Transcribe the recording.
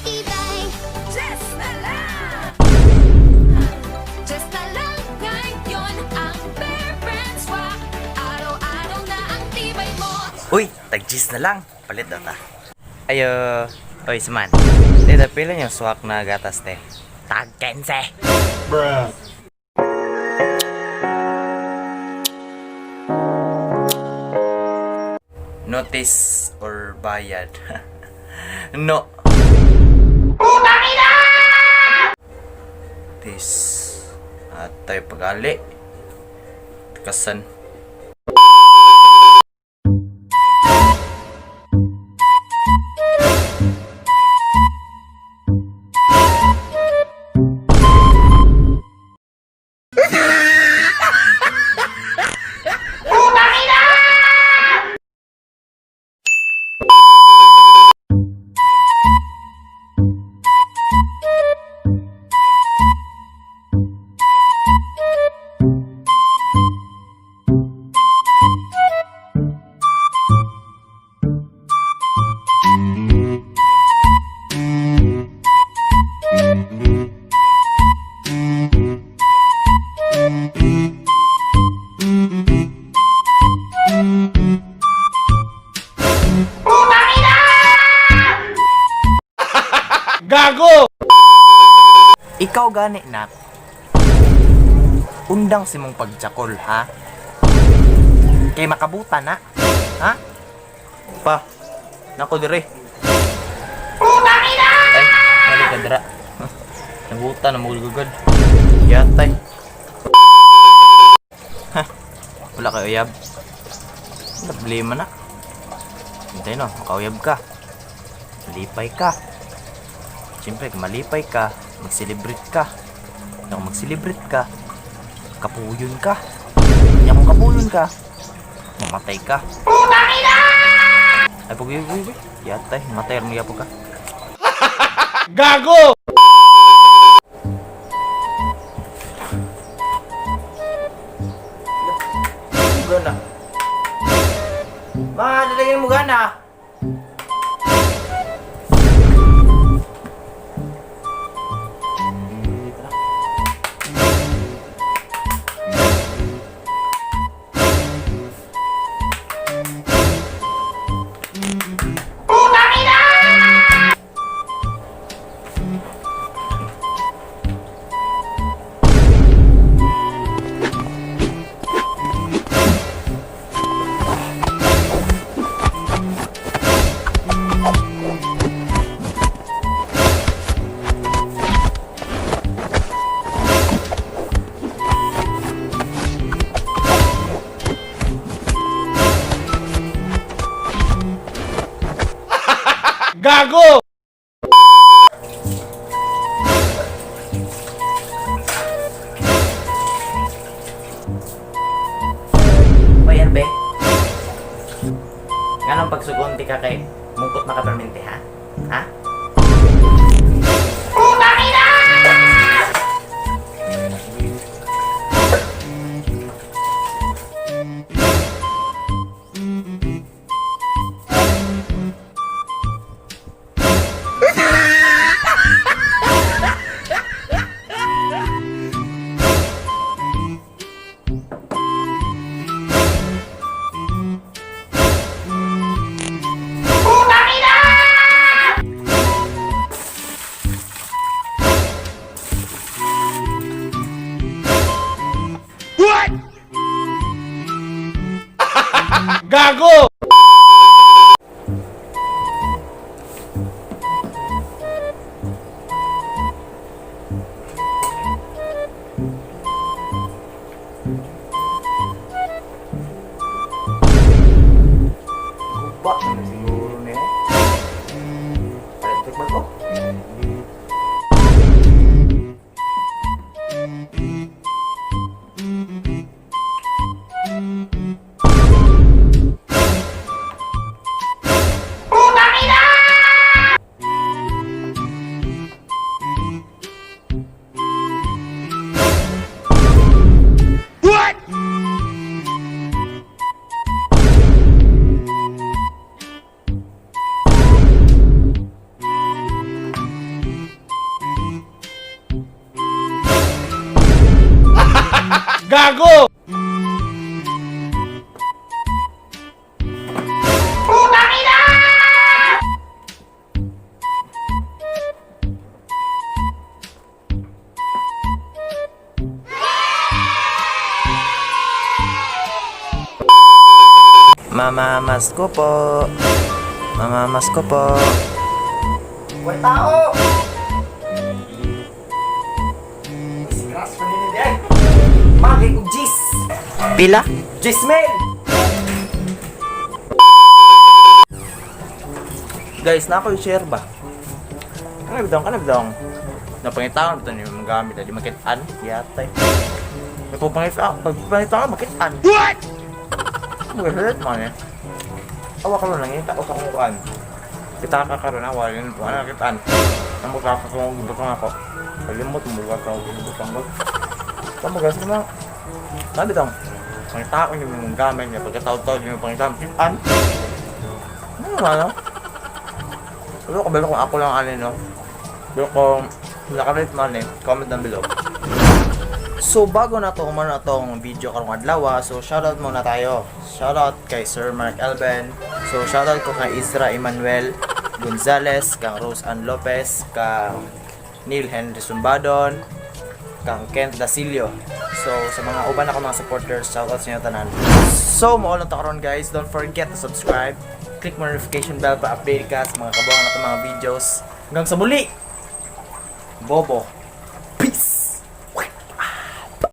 tibay. Diyes na lang! Diyes na lang ngayon ang Bear Brand Swak. Araw-araw na ang tibay mo. Uy, tag-cheese na lang. Palit daw ta. Ayo, oy, suman. Te, pila yung swak na gatas, te? Tag 15. Bruh. Notice or bayad? No. This. Atay pagali. Kasan. Gago! Ikaw gani nak. Undang si mong pagjakol ha. Kay makabuta na. Ha? Pa. Nako dire. Ay, mali ka dira. Nabuta na mo gugod. Yatay. Ha. Wala kay uyab. Wala problema na. Hintay no, makauyab ka. Malipay ka. Siyempre, kung malipay ka, mag-celebrate ka. Kung mag-celebrate ka, kapuyon ka. Kaya kung kapuyon ka, mamatay ka. Ay, pag uy, uy, uy. Yatay, matay mo yapo ka. Gago! Gana. Ma, lalagyan mo gana. Gago! Hoy, Erbe. Nganong pagsugunti ka kay mungkot na ka permente, ha? Ha? Gago! Guba naman siguro na eh. Electric ba ko? Gago! Mamamas ko po. Mamamas ko po. Way tao! Crash pa nini di ay. Magay og jis. Pila? Jis mail. Guys, na ako yung share ba? Kanab dong, kanab dong. Napangitaan ito niyo mga gamit, di makitaan. Yatay. Nagpapangita, pagpangita ka, makitaan. What? Mag-hurt man eh. Awa ka lang, nangita ko sa kung. Kita ka karon awa, yun po, ano kitaan. Ang mukha ka kung gibutang ako. Kalimot, mukha ka kung gibutang ko. Tama guys, naman. Sabi dong, pangita ko yung mga gamit niya, pagkataw-taw yung pangita, makitaan. Ano naman, no? Pero kabalo kung ako lang ano, no? Pero kung nakarate man eh, comment down below. So bago na to umano atong video karong adlaw, so shoutout muna tayo. Shoutout kay Sir Mark Elben. So shoutout ko kay Isra Emmanuel Gonzales, kang Rose Ann Lopez, kang Neil Henry Sumbadon, kang Kent Dasilio. So sa mga uban ako mga supporters, shoutout sa inyo tanan. So mao lang to karon, guys. Don't forget to subscribe. Click mo notification bell para update ka sa mga kabuang nato mga videos. Hanggang sa muli. Bobo.